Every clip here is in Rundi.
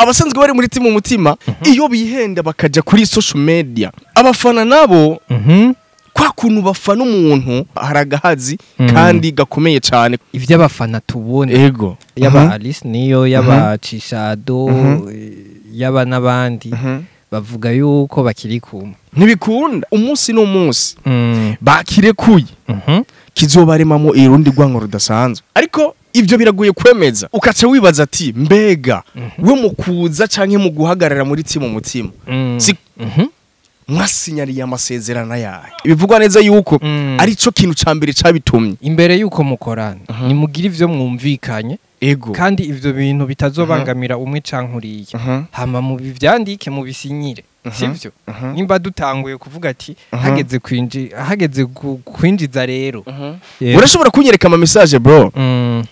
Abasanzwe bari muri team Umutima, iyo bihenda bakaja kuri social media, abafana nabo kwa kuntu bafana umuntu haragahazi kandi gakomeye cyane. Ivy'abafana tubone, ego, yaba Alice niyo, yaba Cishado, yaba n'abandi bavuga yuko bakiri kumwe. Ntibikunda, umunsi n'umunsi bakirekuye kizobaremamo irundi rwango rudasanzwe. Ariko ivyo biragoye kwemeza, ukaca wibaza ati mbega we mu kuza canke mu guhagarara muri team Umutima si mwasinyariye amasezerano yayo? Bivugwa neza yuko ari cyo kintu ca mbere cabitumye. Imbere yuko mukorana, nimugira ivyo mwumvikanye, ego, kandi ivyo bintu bitazobangamira umwe canke uriya, hama mubivyandike, mubisinyire, sivyo? Nimba dutanguye kuvuga ati hageze kwinji, hageze kwinjiza rero. Urashobora kunyereka ama message, bro,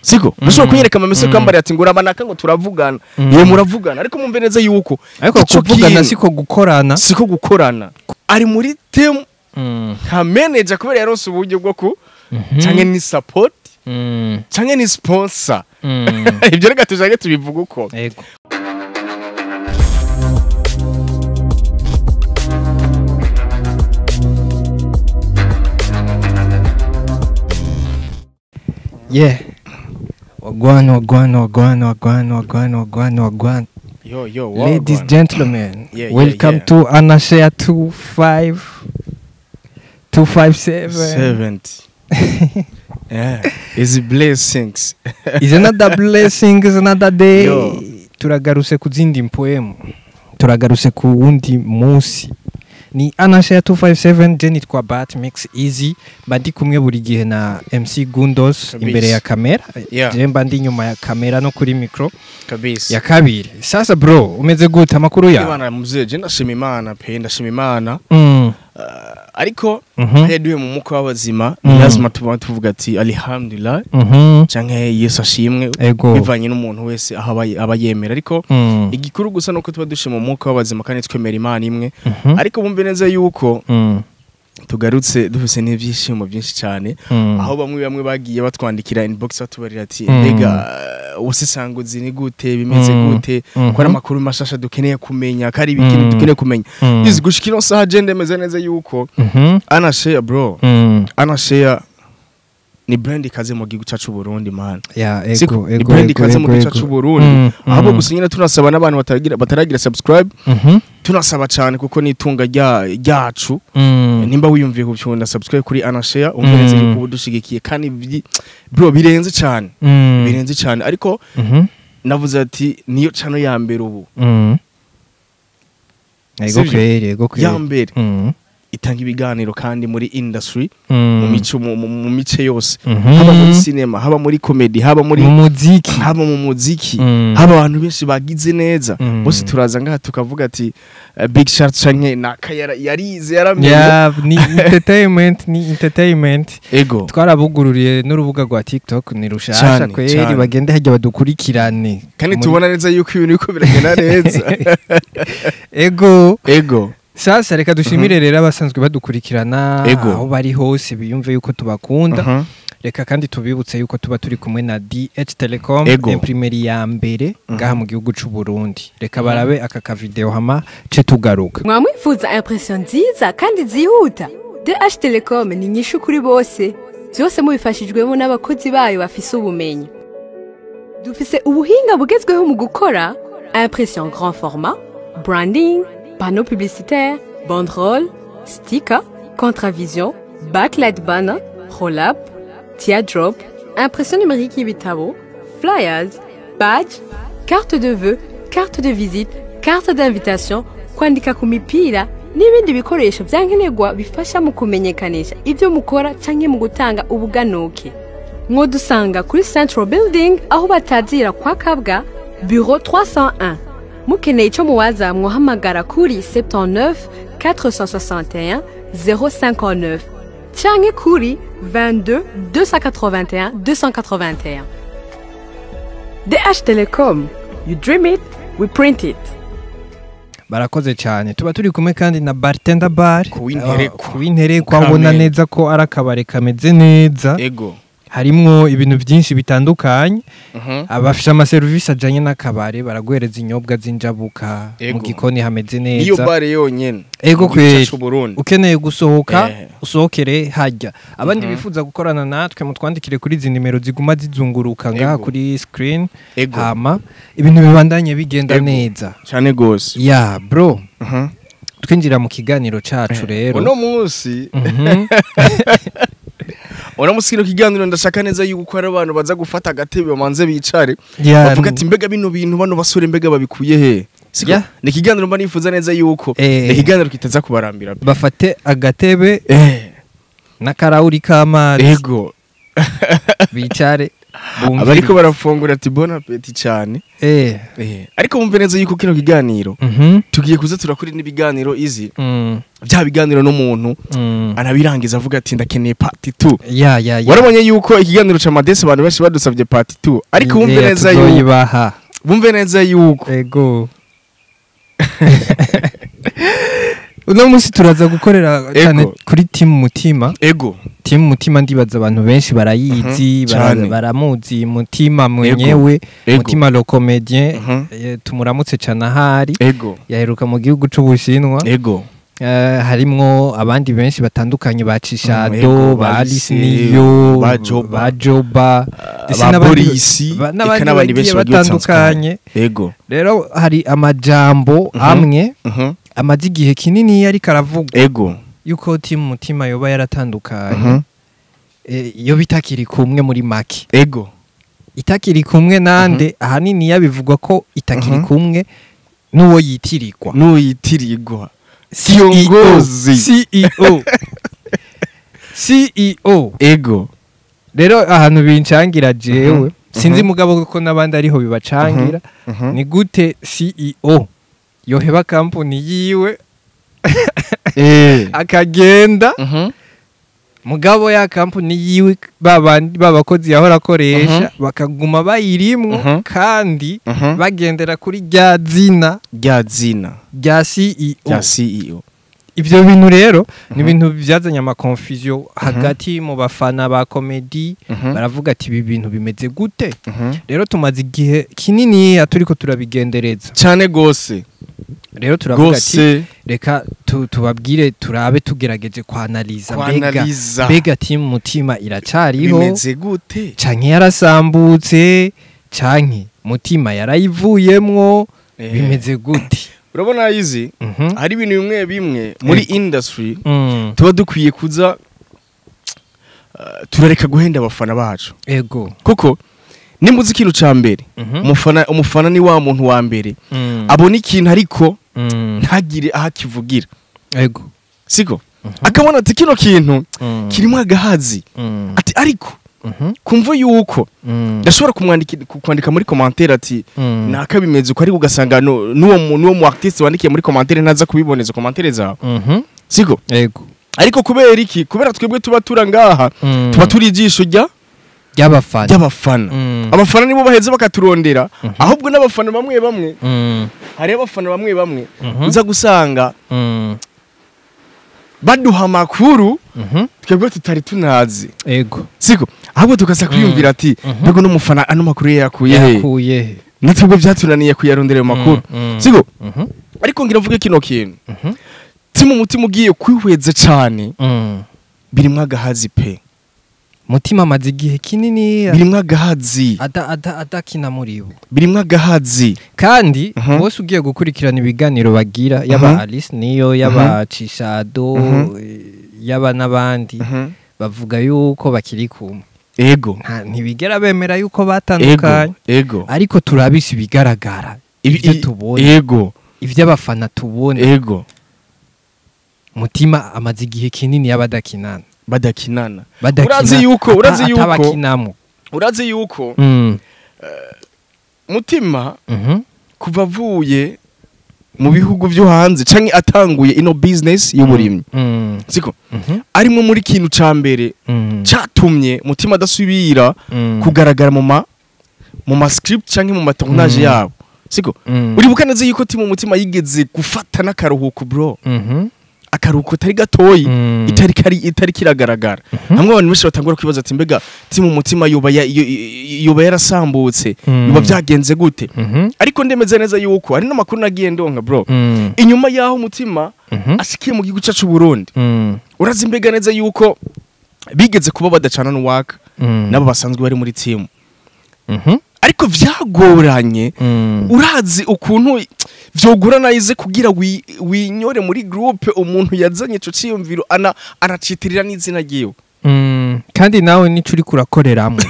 siko? Urashobora kunyereka ama message kwambara ati ngo urabanaka, ngo turavugana. Ye, muravugana, ariko mumve neza yuko ariko ico kuvugana kintu siko gukorana. Siko gukorana. Ari muri team nka manager kubera yaronse uburyo bwo ku canke ni support canke ni sponsor. Ibyo reka tujage tubivuga uko. Ego. Yeah. Wagwan, wagwan, wagwan, wagwan, wagwan, wagwan, wagwan. Yo yo. Ladies, gentlemen, Yeah, welcome to Anashare 25 257. 70, yeah, is blessings. Is another blessing, is another day. Yo. Turagarutse ku zindi mpwemu. Turagarutse ku wundi munsi. Ni Anashare 257, je nitwa Bat Mix Easy, mba ndi kumwe buri gihe na MC Gundos Kabisa. imbere ya kamera. Je mba ndi inyuma ya kamera no kuri micro kabisa ya kabiri. Sasa bro, umeze gute, amakuru ya? Imana muzee, je ndashima Imana pe, ndashima Imana. Ariko duhe mu muko w'abazima, lazima tuba tuvuga ati alhamdulillah canke Yesu ashimwe, bivanye n'umuntu wese aho aba yemera. Ariko igikuru gusa nuko tuba dushima umwuka w'abazima kandi twemera Imana imwe. Ariko bumve neza yuko tugarutse dufise n'ibyishimo byinshi cyane, aho bamwe bamwe bagiye batwandikira inbox batubarira ati mbega ubusesanguzi ni gute bimeze, gute ko ari amakuru mashasha dukeneye kumenya, ko ari ibintu dukeneye kumenya. Izi gushika ino saha, je ndemeza neza yuko Anashare, bro, Anashare ni brand ikaze mu gihugu cyacu Burundi, man. Yeah, Siko, ego, ni ego, brand ego, ikaze mu ego, gihugu ego. cyacu Burundi. Ahubwo gusa nyine tunasaba n'abantu bataragira subscribe, tunasaba cyane kuko ni itunga ryacu. Nimba wiyumviye kubyunda subscribe kuri Anashare, umve neza yuko udushigikiye kandi bro, birenze cyane, birenze cyane. Ariko navuze ati niyo channel ya mbere ubu. Ego. Sivyo? Kweri, ego kweri. Ya mbere itanga ibiganiro kandi muri industry, mu mico, mu mice yose, haba muri cinema, haba muri comedy, haba muri mu muziki, haba mu muziki, haba abantu benshi bagize neza, bose turaza ngaha tukavuga ati big shout canke naka yarize, yaramenye. Yeah, ni entertainment, ni entertainment. Ego. Twarabugururiye n'urubuga rwa TikTok, ni rushasha Cane, kweri, cane. bagende hajya badukurikirane. Kandi tubona neza yuko ibintu biriko biragenda neza. Ego. Ego. Sasa reka dushimire rero abasanzwe badukurikirana Ego. aho bari hose, biyumve yuko tubakunda. Reka kandi tubibutse yuko tuba turi kumwe na DH Telecom, Ego. imprimerie ya mbere ngaha mu gihugu c'u Burundi. Reka barabe aka kavideo hama ce tugaruka. Mwamwifuza impression nziza kandi zihuta? DH Telecom ni nyishu kuri bose, byose mubifashijwemo n'abakozi bayo bafise ubumenyi. Dufise ubuhinga bugezweho mu gukora impression grand format, branding, panneau publicitaire, banderole, sticker, contravision, backlight banner, roll-up, teardrop, impression numérique y'ibitabo, flyers, badge, carte de vœux, carte de visite, carte d'invitation, kwandika ku mipira n'ibindi bikoresho byankenerwa bifasha mu kumenyekanisha ibyo mukora canke mu gutanga ubuganuke. Mwodusanga kuri Central Building, aho batazira kwa Kabwa, bureau 301. Mukeneye ico muwaza, mwohamagara kuri 79 461 059 canke kuri 22 281 281. DH Telecom, you dream it, we print it. Barakoze cyane. Tuba turi kumwe kandi na Bartender Bar. Ku w'Interekwa. Ku w'Interekwa, ubona Kamenge. neza ko ari akabare kameze neza. Ego. Harimwo ibintu byinshi bitandukanye. Abafite amaserivisi ajanye n'akabare, baraguhereza inyobwa z'injabuka, mu gikoni hameze neza. Niyo bare yonyene. Ego mu gihugu kweri. cacu Burundi. Ukeneye gusohoka, usohokere hajya. Abandi bifuza gukorana natwe, mutwandikire kuri izi nimero ziguma zizunguruka ngaha kuri screen. Hama ibintu bibandanye bigenda neza. Cyane gose. Ya bro, twinjira mu kiganiro cacu rero. Uno munsi, uno munsi kino kiganiro ndashaka neza yuko hari abantu baza gufata agatebe, bamanze bicare, bavuga ati: "Mbega bino bintu bano basore mbega babikuye he?" Siko? Ni ikiganiro mba nifuza neza yuko ni ikiganiro kitaza kubarambira. Bafate agatebe n'akarahuri k'amazi, bicare bumvirize. Abariko barafungura ati: "Bon appétit" cyane. Ariko bumve neza yuko kino kiganiro tugiye kuza turakora n'ibiganiro izi, bya biganiro n'umuntu anabirangiza avuga ati: "Ndakeneye part 2." Ya. Warabonye yuko ikiganiro ca Madesi abantu benshi badusabye part 2, ariko bumve neza yuko Tuzoyibaha. bumve neza yuko Ego, uno munsi turaza gukorera cyane kuri Team Mutima. Team Mutima, ndibaza abantu benshi barayizi, baramuzi Mutima mwenyewe. Mutima le comédien. Tumuramutse cyane ahari. Yaheruka mu gihugu c'Ubushinwa. Harimwo abandi benshi batandukanye, ba Cishado, ba ba Alice Alice, Niyo, ba Joba, ba Joba, ndetse ba n'abandi Borisi, eka n'abandi n'abandi bagiye benshi bagiye batandukanye. Rero hari amajambo amwe amaze igihe kinini ariko aravugwa yuko Team Mutima yoba yaratandukanye, iyo bitakiri kumwe muri make. Itakiri kumwe nande? Ahanini yabivugwa ko itakiri kumwe n'uwo yitirirwa. N'uyitirirwa CEO. Kiongozi. CEO, CEO. Rero ahantu bincangira jewe, sinzi mugabo ko n'abandi ariho bibacangira, ni gute CEO yoheba kampuni yiwe akagenda, mugabo ya kampuni yiwe babandi babakozi yahora akoresha bakaguma bayirimwo, kandi bagendera kuri rya zina rya zina rya CEO? Rya CEO. Ivyo bintu rero ni ibintu byazanye ama confusion hagati mu bafana ba comedy. Baravuga ati: "Ibi bintu bimeze gute?" Rero tumaze igihe kinini turiko turabigendereza. Cyane gose. Rero turavuga ati: Gose. "Reka tubabwire, turabe, tugerageje kwanaliza mbega Kwanaliza. mbega Team Mutima iracariho, Bimeze gute? canke yarasambutse, canke Mutima yarayivuyemwo, bimeze gute?" Urabona izi, hari ibintu bimwe bimwe muri industry tuba dukwiye kuza turareka guhenda abafana bacu, kuko nimba uzi ikintu ca mbere, umufana ni wa muntu wa mbere abona ikintu ariko ntagire aho akivugira. Siko? Akabona ati kino kintu kirimo agahazi, ati ariko kumva yuko ndashobora kwandika muri commentaire ati naka bimeze uko, ariko ugasanga n'uwo mu artiste wandikiye muri commentaire ntaza kubiboneza commentaire zawe. Siko? Ego. Ariko kubera iki? Kubera twebwe tuba tura ngaha, tuba turi ijisho rya ry'abafana. Ry'abafana. Abafana nibo baheze bakaturondera. Ahubwo n'abafana bamwe bamwe, hariho abafana bamwe bamwe uza gusanga baduha amakuru twebwe tutari tunazi. Siko? Ahubwo tukaza kwiyumvira ati mbega n'umufana ano makuru ye yakuye he? Yakuye he? Natwe byatunaniye kuyarondera ayo makuru. Siko? Ariko ngira mvuge kino kintu: Team Mutima ugiye kwihweza cane, birimwo agahazi pe. Mutima amaze igihe kinini Birimwo agahazi. adakina muri bo. Birimwo agahazi. Kandi bose ugiye gukurikirana ibiganiro bagira, yaba Alice niyo, yaba Cishado, yaba n'abandi, bavuga yuko bakiri kumwe. Ntibigera bemera yuko batandukanye. Ariko turabise ibigaragara, ibyo tubona, ibyo abafana tubona, Mutima amaze igihe kinini yaba adakinana. Badakinana. Badakina, Urazi yuko atabakinamo. Urazi yuko Mutima kuva avuye mu bihugu byo hanze canke atanguye ino business y'uburimyi, siko? Arimwo muri kintu ca mbere catumye Mutima adasubira kugaragara mu ma script canke mu ma tournage yabo, siko? Uribuka neza yuko Team Mutima yigeze gufata n'akaruhuko, bro. Akaruhuko tari gatoyi, itari kiragaragara. Hamwe abantu benshi batangura kwibaza ati mbega timu Mutima yoba yarasambutse, yoba byagenze gute? Ariko ndemeze neza yuko ari n'amakuru nagiye ndonka bro. Inyuma yaho Mutima ashikiye mu gihugu cyacu Burundi, urazi mbega neza yuko bigeze kuba badacana n'uwaka nabo basanzwe bari muri timu. Ariko vyagoranye, urazi ukuntu vyogurana ize kugira winyore muri groupe umuntu yazanye ico ciyumviro anacitirira n'izina ryiwe. Kandi nawe nico uri kurakoreramwe.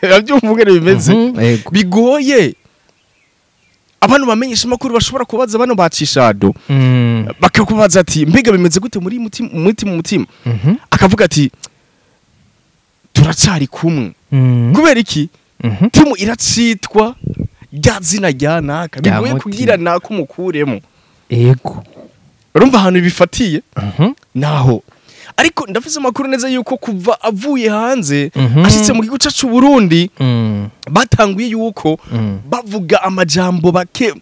Uravyumva ingene bimeze? Bigoye. Abantu bamenyesha makuru bashobora kubaza bano bacishado, bakakubaza ati mbega bimeze gute muri mutima mutima? Akavuga ati turacari kumwe. Kubera iki? Timu iracitwa rya zina rya naka, bigoye kugira naka umukuremo. Ego. Urumva ahantu bifatiye naho. Ariko ndafise amakuru neza yuko kuva avuye hanze ashitse mu gihugu cyacu Burundi, batanguye yuko bavuga amajambo bake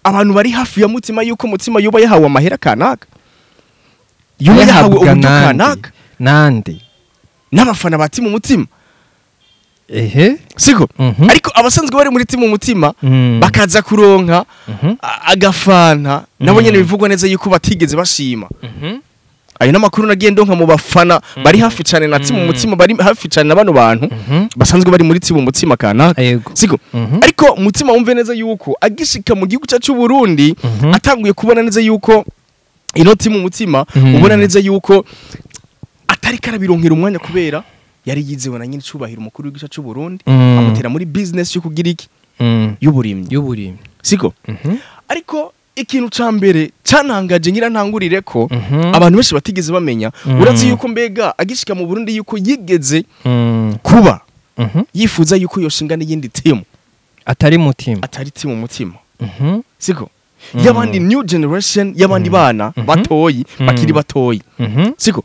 abantu bari hafi ya Mutima yuko Mutima yoba yahawe amahera kanaka, yoba yahawe uburyo kanaka nande n'abafana ba timu Mutima. Ehe, siko? Ariko abasanzwe bari muri timu Mutima bakaza kuronka agafana nabo nyene bivugwa neza yuko batigeze bashima. Ayo namakuru nagiye ndonka mu bafana bari hafi cyane na timu Mutima, bari hafi cyane na bano bantu basanzwe bari muri timu Mutima kanaka, siko? Ariko Mutima wumve neza yuko agishika mu gihugu cyacu Burundi, atanguye kubona neza yuko ino timu Mutima, ubona neza yuko atari karabironkera umwanya kubera yari yizewe na nyine cubahira umukuru w'igihugu cyacu Burundi, amutera muri business yo kugira iki y'uburimyi, siko? Ariko ikintu ca mbere cantangaje ngira ntangurire ko abantu benshi batigeze bamenya, urazi yuko mbega agishika mu Burundi yuko yigeze kuba yifuza yuko yoshinga n'iyindi timu atari Mutima, atari timu Mutima, siko? Y'abandi new generation, y'abandi bana batoyi bakiri batoyi, siko?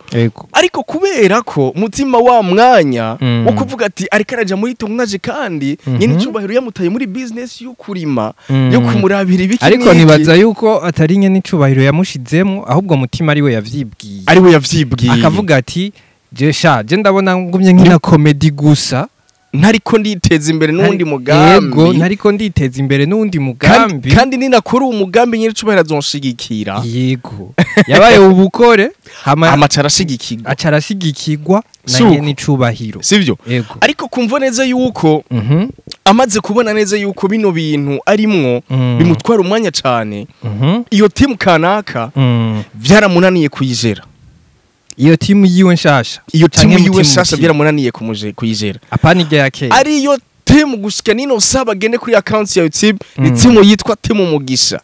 Ariko kubera ko Mutima wa mwanya wo kuvuga ati ariko araja muri tournage kandi nyine icubahiro yamutaye muri business yo kurima, yo kumurabira ibiki. Ariko nibaza yuko atari nyene icubahiro yamushizemo, ahubwo Mutima ari we yavyibwiye, ari we yavyibwiye akavuga ati je sha je ndabona ngumye nkina comedy gusa, ntariko nditeza imbere n'undi mugambi. Yego, ntariko nditeza imbere n'undi mugambi, kandi ninakora umugambi nyine icubahiro azonshigikira. Yego, yabaye ubukore amaca arashigikirwa, aca arashigikirwa na nyene icubahiro, sivyo? Ariko kumva neza yuko amaze kubona neza yuko bino bintu arimwo bimutwara umwanya cane, iyo timu kanaka vyaramunaniye kuyijera. Iyo timu yiwe nshasha, iyo timu yiwe nshasha byaramunaniye kuyijera. Apana ijya ya kera. Ariyo timu gushika nino saba gende kuri account ya YouTube, ni timu yitwa Timu Mugisha.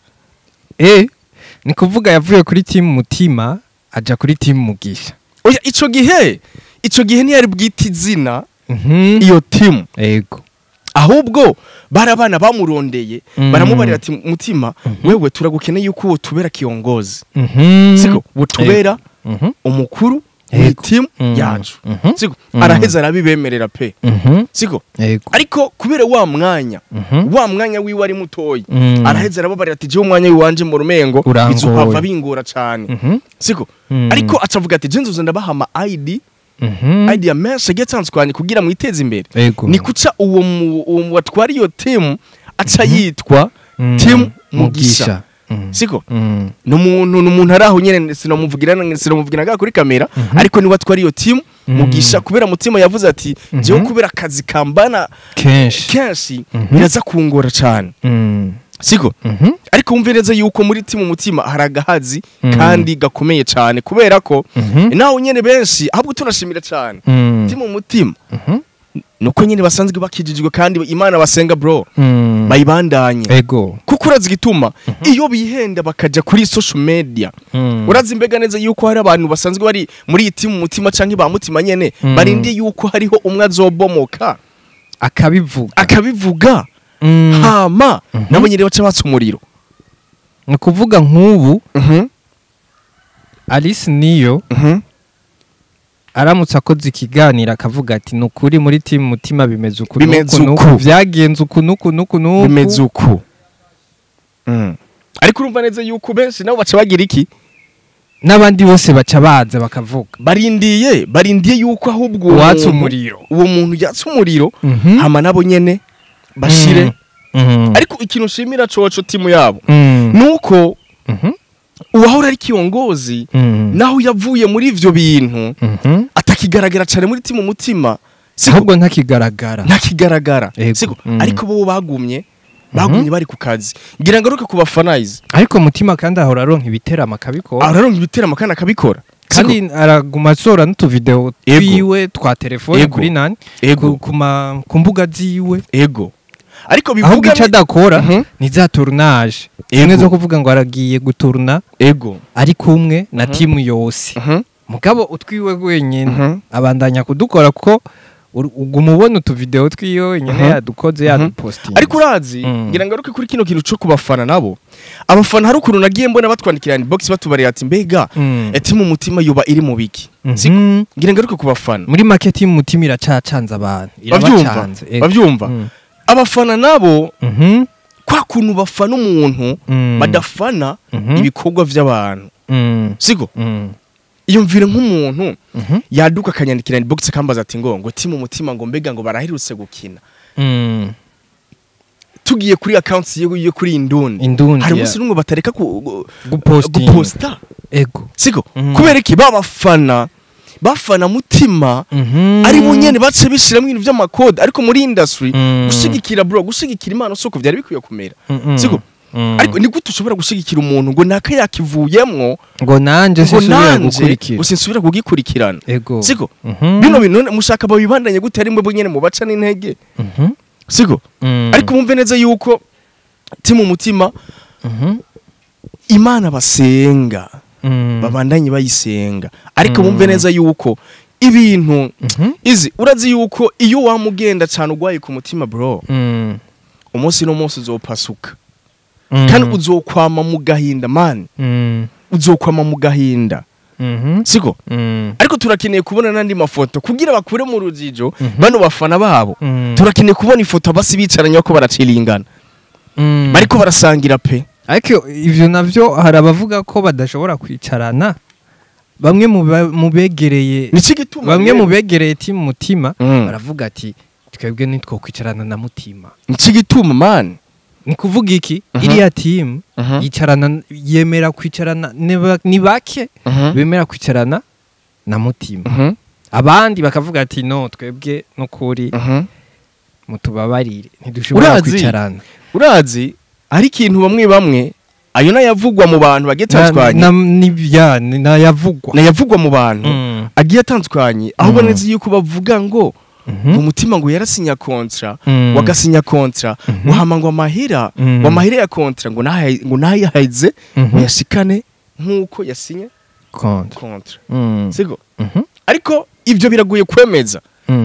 Ni kuvuga yavuye kuri timu Mutima aja kuri timu Mugisha. Oya, ico gihe ntiyari bwita izina iyo timu. Yego. Ahubwo barabana bamurondeye, baramubarira ati Mutima wewe turagukeneye yuko wotubera kiongozi. Siko wotubera umukuru w'i timu yacu, siko? Araheza arabibemerera pe, siko? Ariko kubera wa mwanya wiwe ari mutoyi, araheza arababarira ati je umwanya wiwanje mu rumengo bizohava bingora cane, siko? Ariko acavuga ati je nzoza ndabaha ama ID, ID ya menshi agiye atandukanye kugira mwiteze imbere. Ni kuca uwo watwara iyo timu aca yitwa Timu Mugisha, siko? Numuntu araho nyene sinomuvugira ngaha kuri kamera, ariko ni watwara iyo timu Mugisha kubera Mutima yavuze ati jewe kubera akazi kambana kenshi biraza kungora cane, siko? Ariko wumve neza yuko muri timu Mutima hari agahazi kandi gakomeye cane, kubera ko naho nyene benshi ahubwo tunashimira cane timu Mutima nuko nyine basanzwe bakijijwe kandi Imana basenga bro, bayibandanye. Ego. Kuko urazi gituma iyo bihenda bakaja kuri social media, urazi mbega neza yuko hari abantu basanzwe bari muri timu Mutima canke ba Mutima nyene barindiye yuko hariho umwe azobomoka akabivuga hama nabo nyine baca batsa umuriro. Ni kuvuga nk'ubu Alice niyo aramutse akoze ikiganiro akavuga ati nukuri muri timu Mutima bimeze uku nuku vyagenze uku nuku nuku nuku bimeze uku. Ariko urumva neza yuko benshi nabo baca bagira iki, N'abandi bose baca baza bakavuga barindiye yuko ahubwo watse umuriro, uwo muntu yatse umuriro, hama nabo nyene bashire. Ariko ikintu nshimira coco timu yabo nuko uwahora ari kiongozi naho yavuye muri ivyo bintu atakigaragara cyane muri timu mutima, ahubwo ntakigaragara siko. Ariko bo bagumye bari ku kazi. Ngira ngaruke ku bafana izi. Ariko mutima kandi ahora aronka ibiteramo akabikora, araronka ibiteramo kandi akabikora, kandi araguma asora n'utuvideo twiwe twa telefone kuri nani ku mbuga ziwe. Ego. Ariko bivuga icyo adakora ni za tournage zimwe zo kuvuga ngo aragiye guturna. Ego. Ari kumwe na timu yose, mugabo utwiwe wenyine abandanya kudukora kuko uguma ubona utuvideo twiwe wenyine yadukoze yadupostinze. Ariko urazi, ngira ngaruke kuri kino kintu cyo kubafana nabo. Abafana hari ukuntu nagiye mbona batwandikira inbox batubarira ati mbega timu mutima yoba iri mu biki. Ngira ngaruke kubafana. Muri make timu mutima iracacanze abantu, irabacanze. Bavyumva. Abafana nabo kwa kuntu bafana umuntu badafana ibikorwa vy'abantu. Siko? Iyo mvire nk'umuntu yaduka akanyandikira inbox akambaza ati ngo timu mutima ngo mbega ngo baraherutse gukina. Tugiye kuri accounts yo kuri Indundi. Hari umunsi numwe batareka guposta. Ego. Siko? Kubera iki babafana bafana mutima ari bo nyene bace bishiramo ibintu vy'amakode. Ariko muri industry gushigikira bro, gushigikira imana soko vyari bikwiye kumera. Siko? Ariko ni gute ushobora gushigikira umuntu ngo naka yakivuyemwo ngo nanje sinsubira gukurikira, sinsubira kugikurikirana. Siko? Bino bintu mushaka babibandanye gute ari mwe nyene mubaca n'intege. Siko? Ariko mumve neza yuko timu mutima Imana basenga babandanye bayisenga. Ariko bumve neza yuko ibintu izi urazi yuko iyo wamugenda cyane ugwaye ku mutima bro, umunsi n'umunsi uzopasuka. Kandi uzokwama mu gahinda man, uzokwama mu gahinda. Siko? Ariko turakeneye kubona nandi mafoto kugira bakure mu rujijo bano bafana babo. Turakeneye kubona ifoto basi bicaranye ko baracilingana, bariko barasangira pe. Ariko ivyo navyo hari abavuga ko badashobora kwicarana. Bamwe mu begereye bamwe mu begereye timu mutima baravuga ati twebwe nitwo kwicarana na mutima. Niki gituma man? Ni kuvuga iki? Iriya team yicarana, yemera kwicarana ni bake bemera kwicarana na mutima. Abandi bakavuga ati no twebwe nukuri mutubabarire ntidushobora kwicarana. Urazi ari ikintu bamwe ayo nayavugwa mu bantu bagiye tandukanye, nayavugwa mu bantu agiye atandukanye, aho boneze yuko bavuga ngo umutima ngo yarasinya kontra, wagasinya kontra uhama ngo amahera, ngo amahera ya kontra ngo nayahize uyashikane nkuko yasinye kontra. Siko? Ariko ivyo biragoye kwemeza.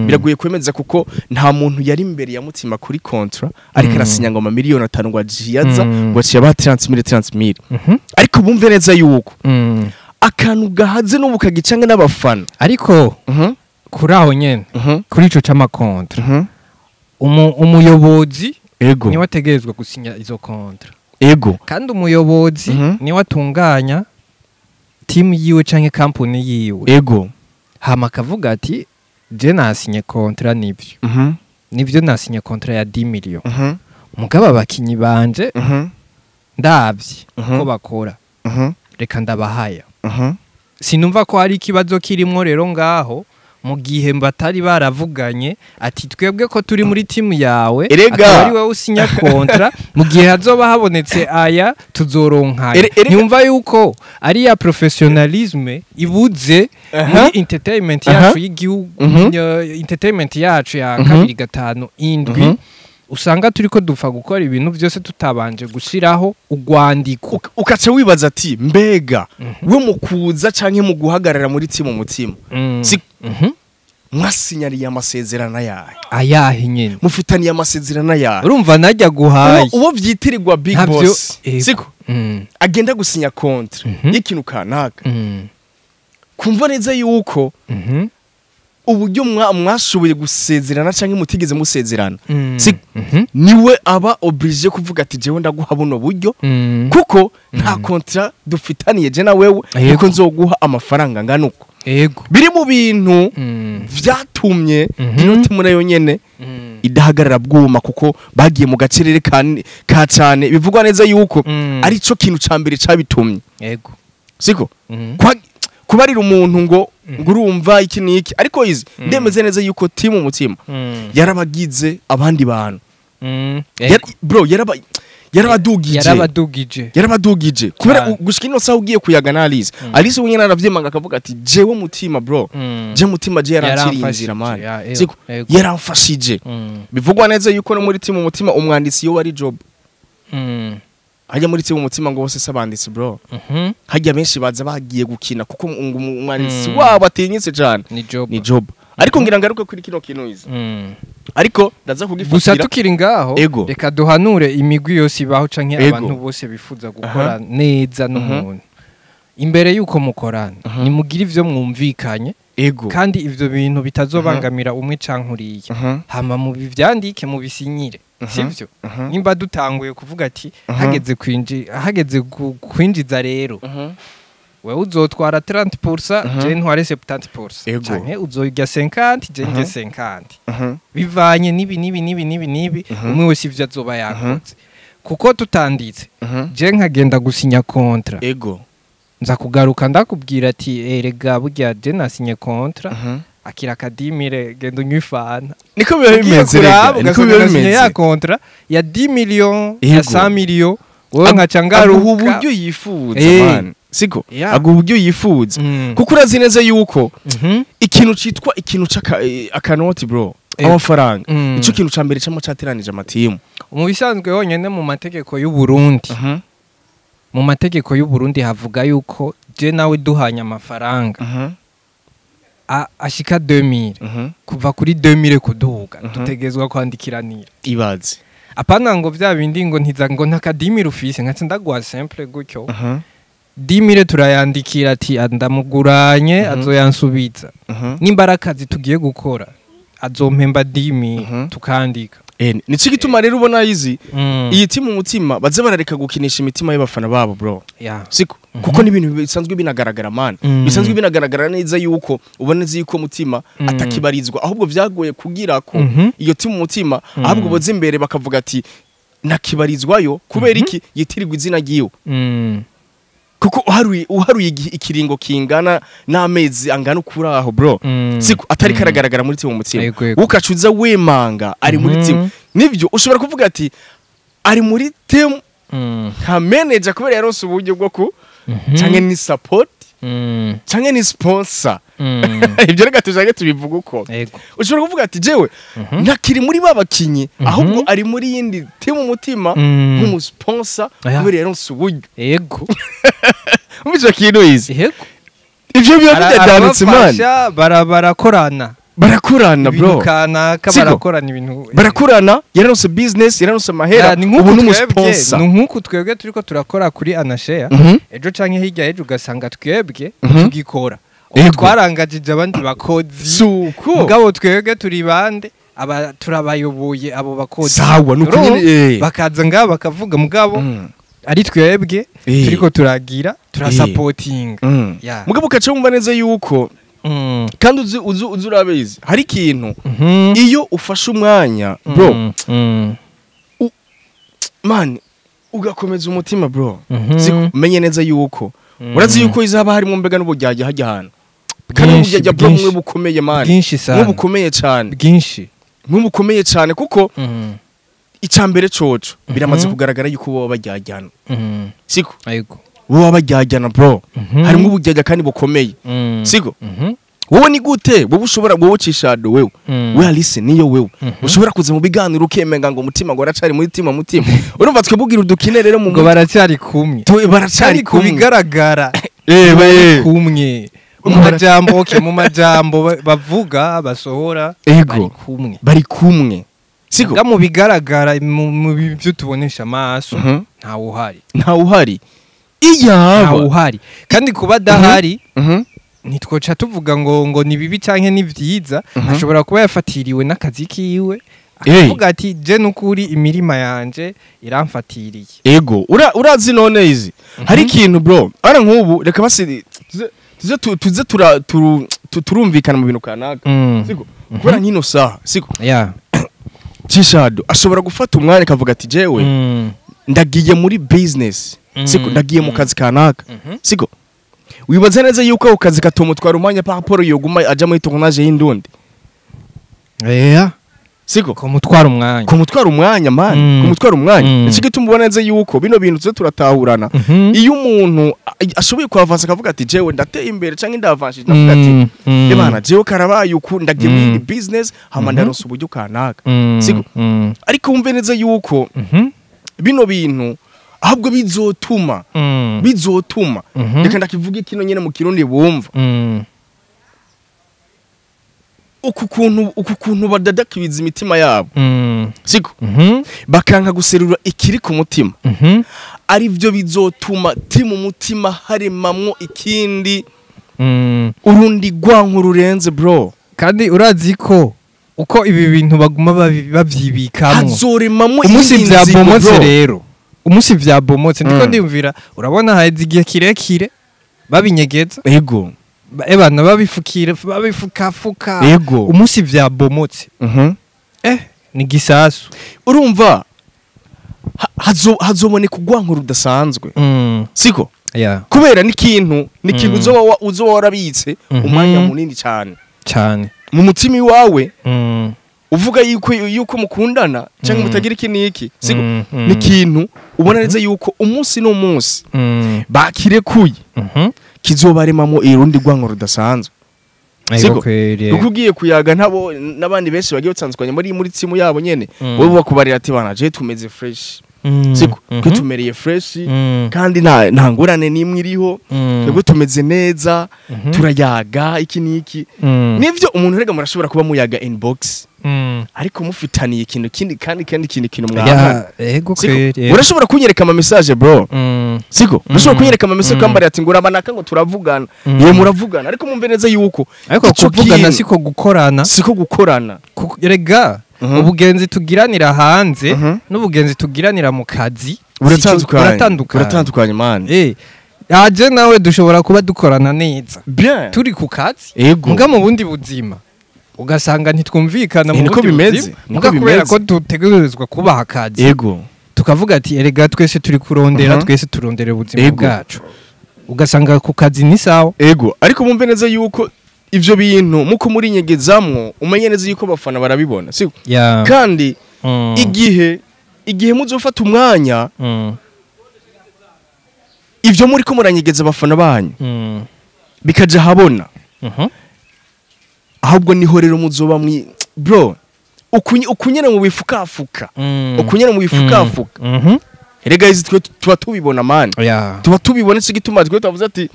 Biragoye kwemeza kuko nta muntu yari imbere ya mutima kuri kontra ariko arasinya ngo amamiliyoni 5 ngo ajiyaza ngo aciye ba 30,000. Ariko bumve neza yuko akantu gahaze n'ubu kagicanga n'abafana. Ariko kuri aho nyene kuri ico c'amakontra umuyobozi niwe ategerezwa gusinya izo kontra. Ego. Kandi umuyobozi niwe atunganya team yiwe canke company yiwe. Ego. Hama akavuga ati je nasinye kontra nivyo. Nivyo nasinye kontra ya 10 million. Mugabo abakinyi banje ndavye ko bakora. Reka ndabahaya. Sinumva ko hari ikibazo kirimwo rero ngaho mu gihe batari baravuganye ati twebwe ko turi muri timu yawe akaba ari wowe usinya kontra mu gihe hazoba habonetse aya tuzoronka. Nyumva yuko ari ya professionalisme ibuze muri entertainment yacu y'igihugu, entertainment yacu ya 2 5 7 usanga turiko dupfa gukora ibintu byose tutabanje gushiraho ugwandiko. Ukaca wibaza ati mbega we mukuza canke mu guhagarara muri timu mutima mwasinyariye amasezerano yahe? Ayahe nyene mufitaniye amasezerano yahe? Urumva najya guhaye uwo vyitirirwa big boss siko agenda gusinya kontra y'ikintu kanaka kumva neza yuko Uburyo mwashoboye gusezerana canke mutigeze musezerana, niwe aba obligé kuvuga ati jewe ndaguha buno buryo, kuko nta contrat dufitaniye je na wewe, kuko nzoguha amafaranga ngana uko. Biri mu bintu vyatumye ino timu nayo nyene idahagarara bwuma, kuko bagiye mu gacerere ka cane. Bivugwa neza yuko ari cyo kintu ca mbere cabitumye. Siko kubarira umuntu ngo ngurumva iki niki, ariko izi ndemeze neza yuko timu Mutima yarabagize abandi bantu. Bro, yarabadugije kubera gushika ino saha ugiye kuyaga na Alice, Alice wenyine aravyemanga akavuga ati jewe Mutima bro, je Mutima je yaranciriye inzira man, siko yaramfashije. Bivugwa neza yuko no muri timu Mutima umwanditsi yo wari Job. Hajya muri timu Mutima ngo bose sabanditsi bro. Hajya benshi baza bagiye gukina kuko umwanditsi wabo atinyitse cyane ni Job. Ariko ngira ngaruke kuri kino kintu izi. Ariko ndaza kugifatira gusa tukiri ngaho, reka duhanure imigwi yose ibaho canke abantu bose bifuza gukora neza n'umuntu. Imbere yuko mukorana nimugira ivyo mwumvikanye, kandi ivyo bintu bitazobangamira umwe canke uriya, hama mubivyandike mubisinyire, sivyo? Nimba dutanguye kuvuga ati hageze kwinjiza rero, wewe uzotwara 30%, je ntware 70%, canke uzorya 50, je ndye 50, bivanye nibi nibi nibi nibi nibi, umwe wese ivyo azoba yakoze. Kuko tutanditse, je nkagenda gusinya contrat, nza kugaruka ndakubwira ati erega burya je nasinye contrat, akira akadimire genda unywe ifanta. Niko biba bimeze rega, niko biba bimeze. Ya contrat ya 10 millions, ya 100 millions, wowe nkaca ngaruka uburyo yifuza man. Siko aguha uburyo yifuza, kuko urazi neza yuko ikintu citwa ikintu akanoti bro, amafaranga, ico kintu ca mbere camo cateranije amatimu. Mu bisanzwe honyene mu mategeko y'u Burundi, mu mategeko y'u Burundi havuga yuko je nawe duhanye amafaranga ashika 2000, kuva kuri 2000 kuduga dutegezwa kwandikiranira. Ibaze apana ngo vya bindi ngo ntiza ngo ntakadimira ufise nkaca ndaguha simple gutyo. 10000 turayandikira ati ndamuguranye azoyansubiza, nimba ari akazi tugiye gukora azompemba 10000 tukandika. Nico gituma rero ubona izi iyi timu Mutima baze barareka gukinisha imitima y'abafana babo bro. Siko kuko n'ibintu bisanzwe binagaragara man, bisanzwe binagaragara neza yuko ubona yuko Mutima atakibarizwa, ahubwo vyagoye kugira ko iyo timu Mutima ahubwo boze imbere bakavuga ati nakibarizwayo kubera iki yitirirwa izina ryiwe. Kuko uharuye ikiringo kingana n'amezi angana ukuraho bro, siko atari karagaragara muri timu Mutima, ukacuza wemanga ari muri timu. Nivyo ushobora kuvuga ati ari muri timu nka manager kubera yaronse uburyo bwo ku canke ni support canke ni sponsor. Ibyo reka tujage tubivuga uko. Ushobora kuvuga ati jewe ntakiri muri babakinyi, ahubwo ari muri yindi timu Mutima nk'umu sponsor kubera yaronse uburyo. Yego. Umva kintu izi. Yego. Ivyo biba bidanditse man. Barakorana. Barakorana bro. Kanaka barakorana ibintu. Barakorana, yaronse business, yaronse mahera, ubu n'umu sponsor. Nkuko twebwe turiko turakora kuri Anashare, ejo canke hirya ejo ugasanga twebwe tugikora. Twarangajije abandi bakozi. Suko. Mugabo twebwe turi bande aba turabayoboye abo bakozi. Sawa nuko nyine bakaza ngaba bakavuga mugabo ari twebwe turiko turagira turasapotinga. Mugabo ukaca wumva neza yuko kandi uzi urabizi hari ikintu iyo ufashe umwanya bro, man ugakomeza umutima bro, umenye neza yuko urazi yuko izaba harimo mbega n'uburyarya hajya hano, kandi uburyarya bro mwe bukomeye man, mwe bukomeye cyane, bwinshi, mwe bukomeye cyane, kuko icambere coco biramaze kugaragara yuko bo baryajyana. Siko bo baryajyana bro, harimo uburyarya kandi bukomeye. Siko wowe ni gute wowe ushobora guwocisha wewe we Alice niyo wewe ushobora kuza mu biganiro ukemenga ngo Mutima ngo aracari muri tima Mutima, urumva twebwe udukine rero mu ngo baracari kumwe, baracari kumwe bigaragara kumwe mu majambo, mu majambo bavuga basohora bari kumwe, bari kumwe. Siko mu bigaragara mu byo tubonesha amaso ntawe uhari, ntawe uhari, iyaba ntawe uhari, kandi kuba dahari Ntitwoca tuvuga ngo ni bibi canke ni vyiza. Ashobora kuba yafatiriwe n'akazi kiwe, akavuga ati je nukuri imirima yanje iramfatiriye. Ego, urazi none izi hari ikintu bro, ara nk'ubu reka basi tuze turumvikana mu bintu kanaka, siko? Kubera nkino saha, siko? Chishado ashobora gufata umwanya akavuga ati jewe ndagiye muri business, siko? Ndagiye mu kazi kanaka, siko? Wibaza neza yuko ako kazi katomutwara umwanya par rapport yoguma aja muri tournage y'indundi. Siko? Kumutwara umwanya. Kumutwara umwanya man, kumutwara umwanya. Iki gituma ubona neza yuko bino bintu tuze turatahurana. Iyo umuntu ashoboye kuavansa akavuga ati jewe ndateye imbere canke ndavanshije, ndavuga ati ebana jewe karabaye uku, ndagiye muri business hama ndaronsa uburyo kanaka, siko? Ariko wumve neza yuko bino bintu ahubwo bizotuma reka ndakivuge kino nyene mu Kirundi bumva uku kuntu badadakibiza imitima yabo, siko? Bakanka guserura ikiri ku mutima, ari byo bizotuma timu mutima haremamwo ikindi urundi gwanko rurenze bro. Kandi urazi ko uko ibi bintu baguma babyibikamwo hazoremamwo umunsi vyabomotse rero, umunsi vyabomotse ndiko ndiyumvira, urabona haheze igihe kirekire babinyegeza. Ego. Ebana babifukira babifukafuka. Umunsi vyabomotse ni gisasu. Urumva hazoboneka ugwanko rudasanzwe, siko? Kubera n'ikintu uzoba warabitse umwanya munini cyane cyane mu mutima iwawe, uvuga yuko mukundana cyangwa mutagira iki niki, siko? N'ikintu ubona neza yuko umunsi n'umunsi bakirekuye kizobaremamo irundi gwanko rudasanzwe, siko? Kuko ugiye kuyaga ntabo n'abandi benshi bagiye batandukanye muri timu yabo nyene, bo bakubarira ati bana je tumeze fresh, siko? Kwitumereye fresh kandi nta ngorane nimwe iriho, twebwe tumeze neza, turayaga iki niki. Nivyo umuntu rega murashobora kuba muyaga inbox, ariko mufitaniye ikintu kindi kandi ikintu mwahana. Ego kweri. Urashobora kunyereka ama message bro, siko? Urashobora kunyereka ama message kambari ati nguraba naka ngo turavugana. Ye muravugana, ariko mumve neza yuko ariko kuvugana siko gukorana, siko gukorana. Rega ubugenzi tugiranira hanze n'ubugenzi tugiranira mu kazi buratandukanye man. Aje nawe dushobora kuba dukorana neza turi ku kazi, muga mu bundi buzima ugasanga ntitwumvikana mu bundi buzima, muga kubera ko dutegerezwa kubaha akazi. Ego. Tukavuga ati erega twese turi kurondera, twese turondera ubuzima bwacu, ugasanga ku kazi ni sawa. Ego. Ariko mumve neza yuko ivyo bintu muko muri nyegezamwo umenye neza yuko bafana barabibona, siko? Kandi igihe muzofata umwanya ivyo muri ko muranyegeza abafana banyu bikaja habona, ahubwo niho rero muzoba bro ukunyene mu bifukafuka, ukunyene mu bifukafuka. Erega izi twe tuba tubibona man, tuba tubibona, iki gituma twe tuvuze ati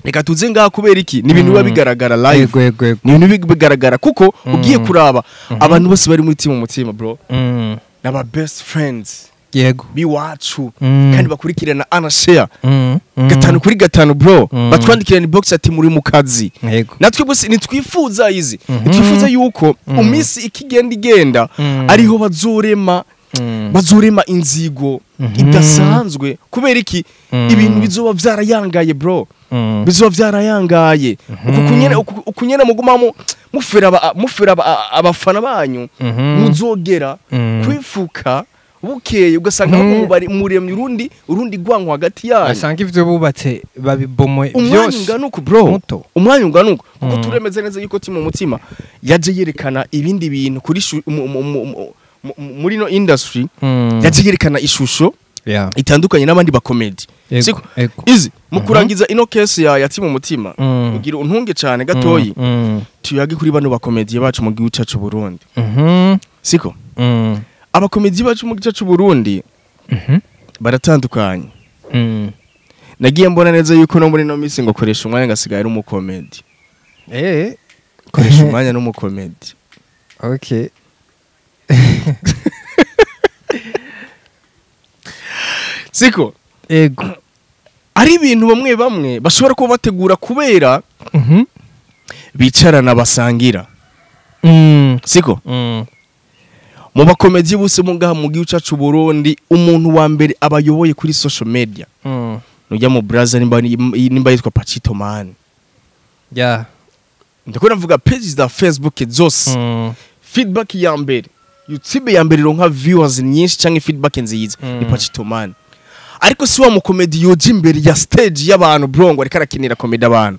reka tuze ngaha kubera iki, ni ibintu biba bigaragara live, ni ibintu bigaragara kuko ugiye kuraba abantu bose bari muri team mutima bro, naba best friends. Yego. Biwacu kandi bakurikirana ana share 5 kuri 5 bro, batwandikirana inbox ati muri mu kazi. Natwe bose nitwifuza izi, nitwifuza yuko umisi ikigenda igenda ariho bazorema inzigo idasanzwe kubera iki, ibintu bizoba vyarayangaye bro, bizoba vyarayangaye. Ukunyene mugumamo mufera abafana banyu, muzogera kwifuka bukeye ugasanga bari muremye urundi gwanko hagati yanyu, asanga ivyo bubatse babibomoye byose. Umwanya ungana uku bro, umwanya ungana uku, kuko turemeze neza yuko timu mutima yaje yerekana ibindi bintu kuri muri no industry, yaje yerekana ishusho itandukanye n'abandi ba comedy, siko? Izi mu kurangiza ino case ya timu mutima, ugira untunge cyane gatoyi, tuyage kuri bano ba comedy bacu mu gihugu cyacu Burundi, siko? Abakomedi bacu mu gice cy'u Burundi baratandukanye. Nagiye mbona neza yuko no muri no misi ngo koresha umwanya ngasigaye ari umukomedi. Koresha umwanya n'umukomedi. Okay. Siko? Ego. Ari ibintu bamwe bamwe bashobora kuba bategura kubera bicarana basangira. Siko? Mu bakomedi bose mu ngaha mu gihugu cacu Burundi, umuntu wa mbere abayoboye kuri social media nujya mu Brazza, nimba yitwa Pachito Man. Ndiko navuga pages za Facebook zose. Feedback ya mbere, YouTube ya mbere ironka viewers nyinshi canke feedback nziza ni Pachito Man. Ariko si wa mukomedi yoje imbere ya stage y'abantu, bro, ngo ariko arakinira comedy abantu.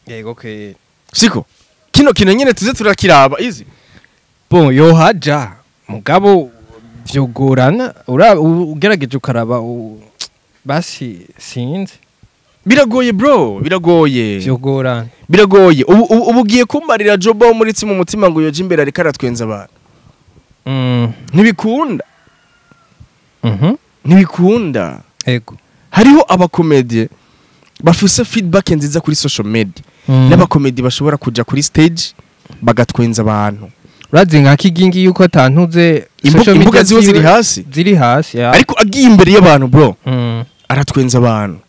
Yego ke. Siko? Kino kintu nyene tuze turakiraba izi. Bon, yohaja mugabo vyogorana, ugerageje ukaraba basi sinzi. Biragoye bro, biragoye. Vyogorana. Biragoye. Ubu ugiye kumbarira Jobo muri mu mutima ngo yoje imbere ariko aratwenza abantu. Ntibikunda. Ntibikunda. Ego. Hariho abakomedie bafise feedback nziza kuri social media. N'abakomedi bashobora kuja kuri stage bagatwenza abantu. Urazi nka Kigingi yuko atantuze social media imbuga ziwe ziri hasi. Ziri hasi ya. Ariko agiye imbere y'abantu bro. Aratwenza abantu.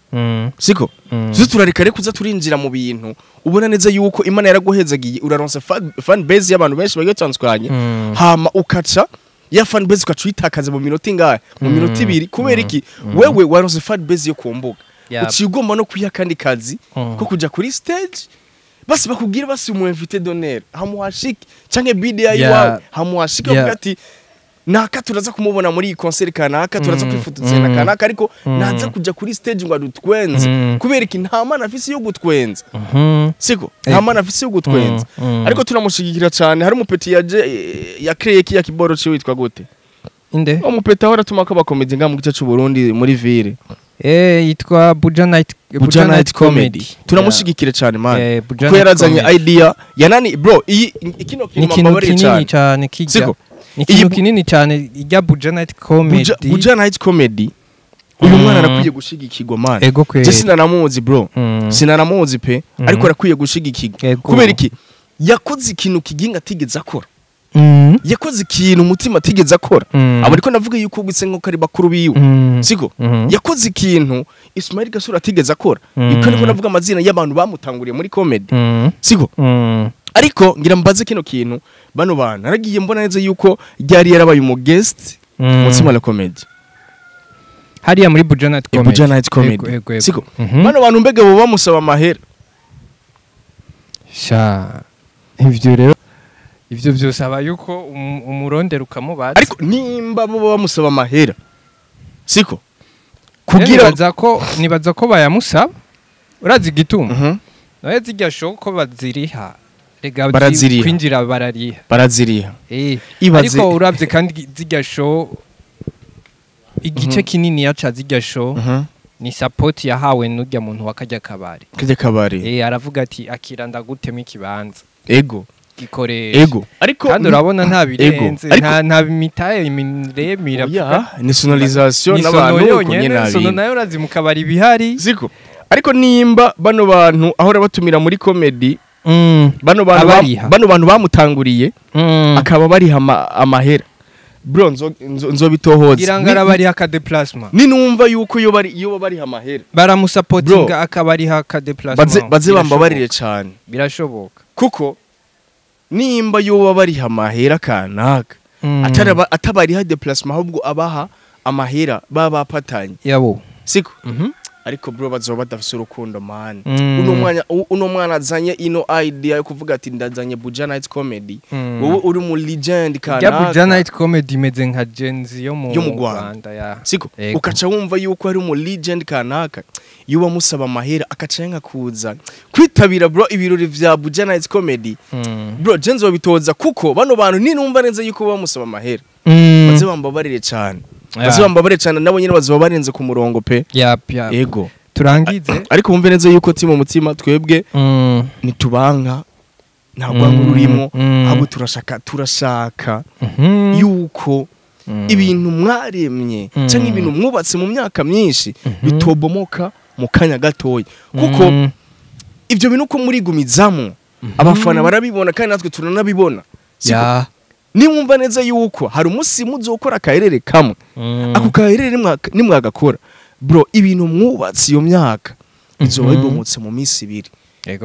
Siko? Tuze turareka reko uza turinjira mu bintu ubona neza yuko Imana yaraguhezagiye, uraronsa fan base y'abantu benshi bagiye batandukanye. Hama ukaca ya fan base ukaca uyitakaza mu minota ingahe? Mu minota ibiri. Kubera iki? Wewe waronse fan base yo ku mbuga. Uciye ugomba no kwiha kandi kazi ko kuja kuri stage, basi bakubwira basi umu invité d'honneur hamuhashike canke BDI iwawe hamuhashike, bavuga ati naka turaza kumubona muri iyi concert kanaka, turaza kwifotoza na kanaka, ariko naza kuja kuri stage ngo adutwenze. Kubera iki? Nta mana afise yo gutwenza. Siko? Nta mana afise yo gutwenza. Ariko turamushigikira cyane. Hari umupeti yaje ya créé kiya kiboro ciwe witwa gute? Inde? Umupeti ahora atuma ko abakomedi nga mu gice c'u Burundi muri ville. Yitwa Buja Night, Buja Night Comedy. Turamushigikira cyane man. Kuko yarazanye idea ya nani bro, iyi kino kintu mbabarire cyane. Cyane kijya. Ni ikintu kinini cyane ijya Buja Night Comedy. Buja Night Comedy. Uyu mwana arakwiye gushigikirwa man. Je sinanamuzi bro. Sinanamuzi pe, ariko arakwiye gushigikirwa. Kubera iki? Yakoze ikintu Kigingi atigeze akora. Yakoze ikintu Mutima atigeze akora. Abo ariko navuga yuko ubitse nko kari bakuru biwe. Siko? Yakoze ikintu Ismail Gasura atigeze akora. Iko niko navuga amazina y'abantu bamutanguriye muri comedy. Siko? Ariko ngira mbaze kino kintu bano bantu naragiye mbona neza yuko ryari yarabaye umu guest Mutima la comedy. Hariya muri Buja Night Comedy. Buja Night Comedy. Siko? Bano bantu mbega bo bamusaba amahera. Sha ivyo rero ivyo byose aba yuko umurondera ukamubaza. Ariko nimba bo bamusaba amahera. Siko? Kugira nibaza ko bayamusaba. Urazi igituma? Nawe zijya show ko baziriha. Rega kwinjira barariha. Baraziriha. Ariko uravye kandi zijya show igice kinini yaca zijya show ni support yahawe n'urya muntu wakajya kabari. Kajya kabari. Aravuga ati akira ndagutema ikibanza. Ego. Gikoresha. Ego. Ariko kandi urabona nta birenze, nta mitaye miremire. Ni sonorisation n'abantu uko nyene. Sono nayo urazi mu kabari bihari. Siko? Ariko nimba bano bantu ahora batumira muri comedy, bano bantu bamutanguriye akaba bariha amahera. Bro, nzobitohoza. Girangara bariha ka déplacement. Ni numva yuko iyo bariha amahera. Baramusapotinga akabariha ka déplacement. Baze bambabarire cyane. Birashoboka. Kuko nimba yo bariha amahera kanaka, atabariha déplacement ahubwo abaha amahera baba patanye. Yabo. Siko? Ariko bro bazoba badafise urukundo man. Uno mwana azanye ino idea yo kuvuga ati ndazanye Buja Night Comedy. Wowe uri mu legend kanaka. Ya Buja Night Comedy imeze nka Gen Z yo mu Rwanda ya. Siko? Ukaca wumva yuko ari mu legend kanaka. Yuba musaba amahera akaca yanka kuza kwitabira bro ibirori vya Buja Night Comedy. Bro Gen Z babitoza kuko bano bantu ni numva neza yuko bamusaba amahera. Baze bambabarire cyane. Baze bambabarire cyane nabo nyene bazoba barenze ku murongo pe. Yap. Ego. Turangize. Ariko wumve neza yuko timu mutima twebwe nitubanka nta rwango rurimo, ahubwo turashaka yuko ibintu mwaremye cyangwa ibintu mwubatse mu myaka myinshi bitobomoka mu kanya gatoya. Kuko ibyo bintu uko murigumizamo abafana barabibona kandi natwe turanabibona. Nimwumva neza yuko hari umunsi muzokora akaherere kamwe, ako kaherere nimwagakora Bro, ibintu mwubatse iyo myaka izoba bibomotse mu minsi 2.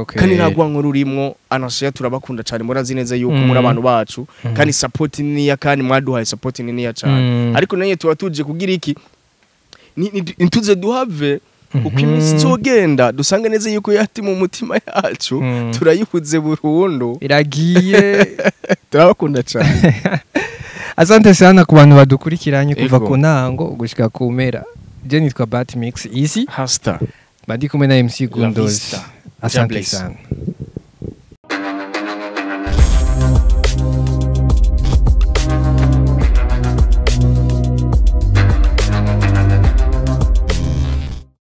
Kandi ntabwo nkuru urimwo anashiya, turabakunda cyane, murazi neza yuko muri abantu bacu, kandi support niniya, kandi mwaduhaye support niniya cyane. Ariko naye tuba tuje kugira iki? Nituze duhave uko iminsi izogenda dusanga neza yuko yati mu mutima yacu turayihuze burundu, iragiye. Turabakunda cyane. Asante sana ku bantu badukurikiranye kuva ku ntango gushika ku mpera. Je nitwa Bat Mix Easy Hasta bandi kumwe na MC Gundoz. Asante sana.